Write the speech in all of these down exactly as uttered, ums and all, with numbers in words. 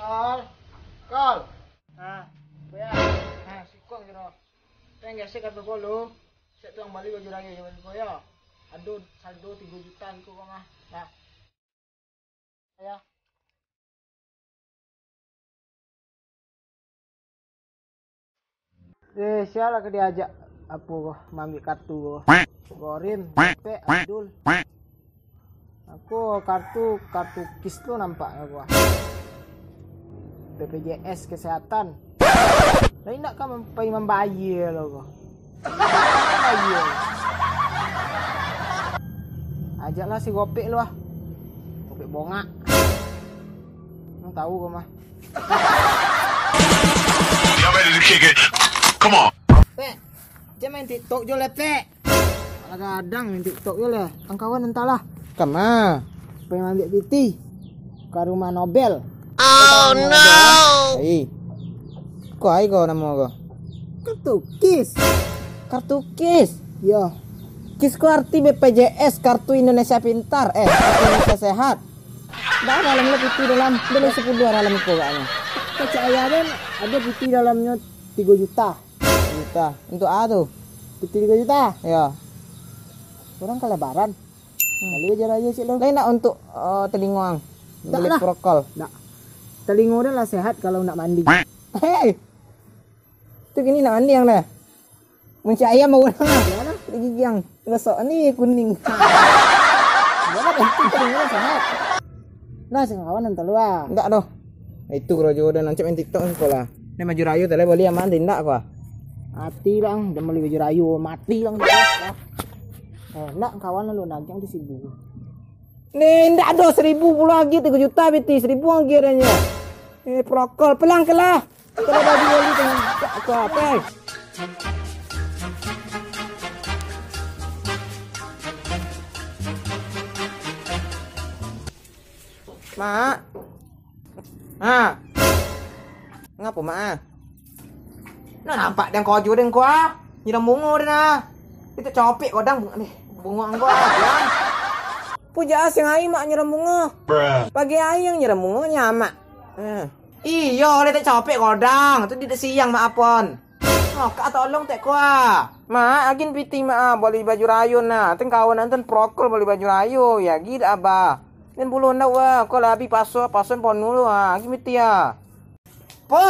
Kal. Kal. Nah, bayar. Nah, sikok kiro. Teng gesek kartu ko lu. Sek tuang bali baju rayo jo baju ko yo. Ado saldo tigo juta ko mah. Nah. Ya. Eh, sia lah ka diajak apo ko, maambiak kartu ko. Gorin, Pek, Abdul. Aku kartu, kartu kis tu nampak aku ah. B P J S kesehatan. Lah indak ka mem-, pai mambayar lo ko. Mambayar. Ajaklah si Gopek lu ah. Gopek bongak. Nang tahu ko mah. Y'all ready to kick it? Come on. Pek, jan main TikTok jo lah, Pek. Alah gadang main TikTok jo lah. Ang kawan entahlah. Kama? Pengen ambil piti. Ka rumah Nobel. Oh, no. Ai. Ko ai ko namo ko? Kartu kis. Kartu kis? Yo. Kis ko arti B P J S, Kartu Indonesia Pintar. Eh, Kartu Indonesia Sehat. Dah malam ni piti dalam, dah sepuluh dalam ko kayaknya. Kacak ayah kan, ada piti dalamnya tiga juta. Juta. Untuk apa tu? Piti tiga juta? Ya. Orang ka lebaran. Hmm. Bali baju rayo cik lo. Lain nak untuk, eh, telingo ang? Ndak beli lah. Prokol. Ndak. Telingo dah lah sehat kalau nak mandi. Hei! Tu kini nak mandi ang dah. Muncik ayam baru dah. Iyalah. Gigi ang gosok ni kuning. Iyalah, penting telingo sehat. Nah, sing kawan nonton lu ah. Ndak doh. Itu karajo dah nancap main TikTok sekolah. Ni baju rayo tadi bali aman indak ko ah? Mati lang, dah bali baju rayo, mati lang. Eh, nak kawan lu nagiang tu sibu. Ni ndak ado seribu pulo lagi, tiga juta piti, seribu lagi adanya. Eh, prokol, pelang kelah. Kalau baju bali tu, tak apa. Mak. Ha. Ngapo, Mak, ah? Nah, nampak den kojo den ko ah. Nyiram bungo den ah. Itu copek kodang bungo, eh, bungo anggo ah, biang. Puja asing ai mak nyiram bungo. Pagi ai yang nyiram bungo nyamak. Eh. Iyo, oleh tak copek kodang. Tu di siang mak apon. Oh, kak tolong tek ko ah. Mak, agin piti mak ah, bali baju rayo nah. Teng kawan anten prokol bali baju rayo. Ya, gila abah. Den bulu ndak wah, ko lah abih paso, paso ponu lu ah. Agin piti ah. Po?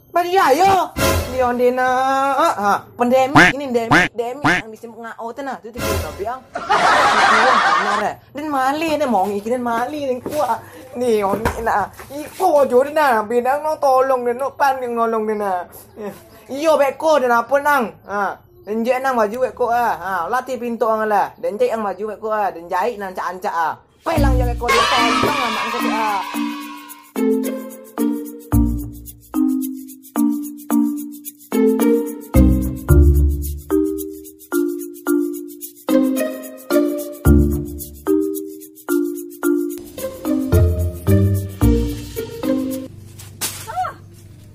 Bali ayo. Di onde na. Ha, ha. Pandemik ini, pandemik, pandemik. Yang di sini ngau tu nah, tu tu kita biang. Benar eh. Den mali, den mongi, den mali, den kuat. Ni onde na. Iko jo den nah, bidang no tolong den, no pan yang nolong den nah. Iyo beko den apo nang. Ha. Den jek nang baju beko ah. Ha, latih pinto ang lah. Den jek ang baju beko ah, den jahit nang ancak-ancak ah. Pelang jo eko dia, pelang anak angkau tu ah.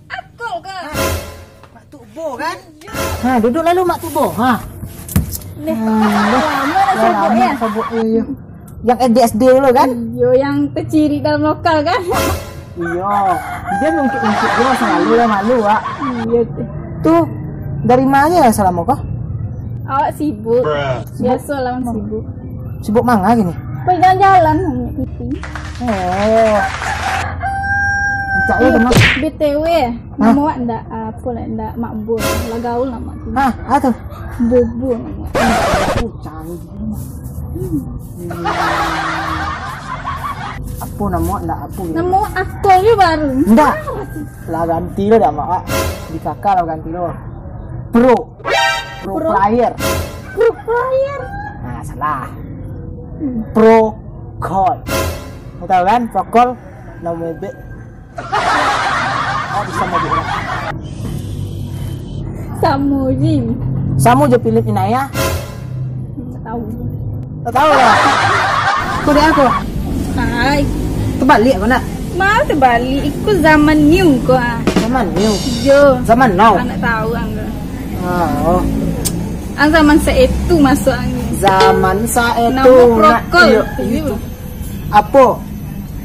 Akul ka? Mak Tuk Bo kan? Ha, duduk lalu Mak Tuk Bo. Ha. Neh, lama lah sobok ya. Sobok, iyo, iyo. Yang S D S D dulu kan? Iyo, yang terciri dalam lokal kan? Iyo. Dia mungkin-mungkin dia masih malu lah, malu, Wak. Iyo tu. Tu dari mana ya selama kau? Awak sibuk. Biaso lah sibuk. Sibuk manga gini? Pergi jalan-jalan, meeting. Oh. Cak lu teman. B T W, nama awak ndak, ah, apo lah, ndak Mak Bun. Lah gaul lah Mak tu. Hah, apa tu? Bobo nama awak. Oh, canggih. Apo nama awak ndak apo gitu? Nama awak Akol je baru. Ndak. Lah ganti lo dah mak. Di kakak lah ganti lo. Pro. Pro player. Pro player. Nah, salah. Pro call. Kau tahu kan? Pro call. Nama bebek. Oh, bisa mau bilang. Samo Jim. Samo je pilih Inaya. Tak tahu. Tak tahu lah. Kau dia aku? Hai. Terbalik kau nak? Mau terbalik. Ikut zaman new kau ah. Zaman new? Yo. Zaman now? Anak tahu angga. Ah, oh. Ang zaman saetu masuk angin. Zaman saetu. Nama nak prokol. Iyo, iyo. Apo?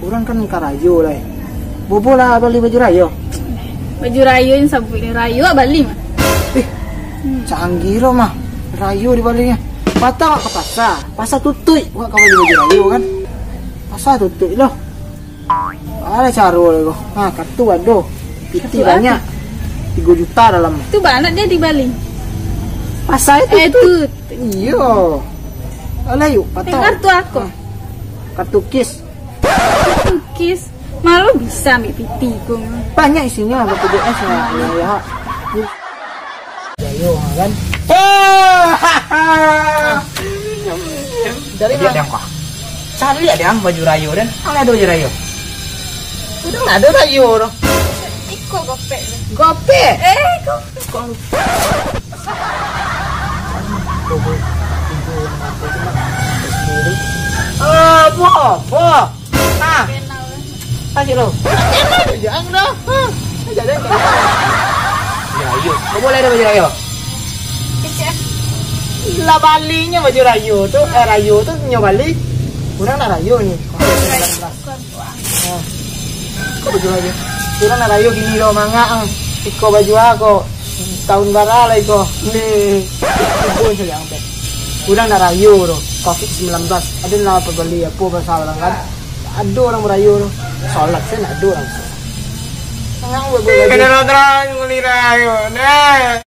Urang kan karajo lai. Bobo lah bali baju rayo. Baju rayo nan sabuik ni, rayo awak bali mah. Eh, canggih lo mah. Rayo dibalinyo. Patang awak ka pasa. Pasa tutuik awak ka bali baju rayo kan. Pasa tutuik lo. Alah caro lo ko. Ha, kartu ado. Piti banyak. Tigo juta dalam. Tu banyak dia dibali. Pasa itu. Eh, tu. Iyo. Alah yuk, patang. Kartu aku. Ha. Kartu kis. Kartu kis. Malu bisa ambil piti ko. Banyak isinyo, B P J S lah. Ya, ya. Rayo, kan? Cari lah. Cari lah, Dang, baju rayo, Dan. Ang ado baju rayo? Udah nggak ada rayo, doh. Iko gopek. Gopek? Eh, gopek. Kok lupa? Apa? Apa? Nah. Kasih lo. Jangan dah. Hah. Jangan. Baju rayo. Kau boleh ada baju rayo? Lah balinyo baju rayo tu, eh, rayo tu nyo bali. Urang nak rayo ni. Nah. Kau baju rayo. Urang nak rayo gini lo mangak ah. Iko baju ako. Tahun bara lah iko. Ni. Ibu saja sampai. Urang nak rayo tu. Covid sembilan belas. Ada nak apa bali apa pasal orang kan? Ada orang berayo tu. Solat kan ada orang. Mangak buat baju. Kena terang nguli rayo. Nah.